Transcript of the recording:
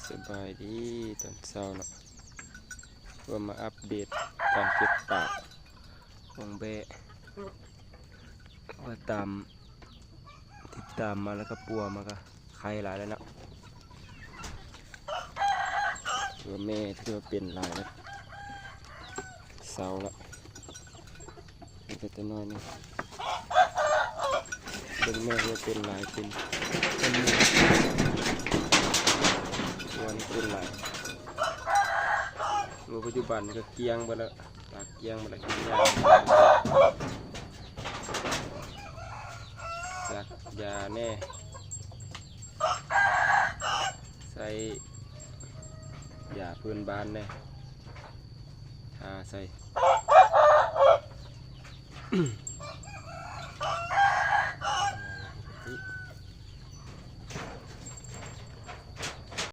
ສະບາຍດີຕອນເຊົ້າເນາະ ເພື່ອມາອັບເດດການເກັບປາຂອງແບ້ ວ່າຕາມ ຕິດຕາມມາແລ້ວກໍປົວມາກໍໄຂ່ຫຼາຍແລ້ວເນາະ ຖືວ່າແມ່ຖືວ່າເປັນຫຼາຍແລ້ວ ເຊົາແລ້ວ ເປັນແຕ່ນ້ອຍໜຶ່ງ ເບິ່ງແມ່ວ່າເປັນຫຼາຍ ເປັນ ເປັນຕົວນີ້ເປັນຫຼາຍ ເມື່ອປັດຈຸບັນນີ້ກໍກ້ຽງເບິດແລ້ວ ປາກກ້ຽງເບິດແລ້ວ ກິນຫຍ້າ ສັກຢາແດ່ ໃສ່ຢາພື້ນບ້ານແດ່ ທາໃສ່ ອືມ